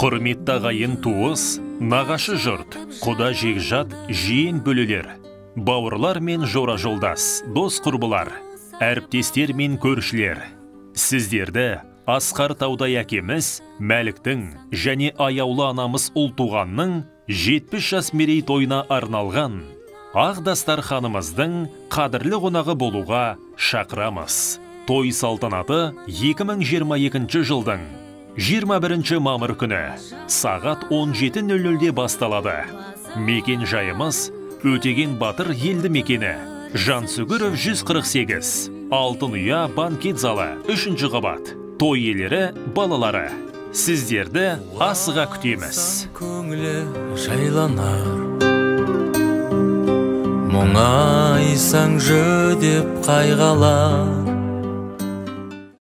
Құрметті ағайын туыс, нағашы жұрт, құда жекжат, жиен бөлелер, бауырлар мен жора жолдас, дос құрбылар, әріптестер мен көршілер. Сіздерді асқар таудай әкеміз Мәліктің және аяулы анамыз Ұлтуғанның 70 жас мерейтойына арналған ақ дастарханымыздың қадірлі қонағы болуға шақырамыз. Той салтанаты 2022 жылдың 21 мамыр күні сағат 17:00-де басталады. Мекен жайымыз Өтеген Батыр елді мекені, Жансүгіров 148, Алтын ұя банкет залы, 3-ші қабат. Той иелері балалары. Сіздерді асыға күтеміз. Көңілі жайланар, мұңайсаң жүдеп қайғалар.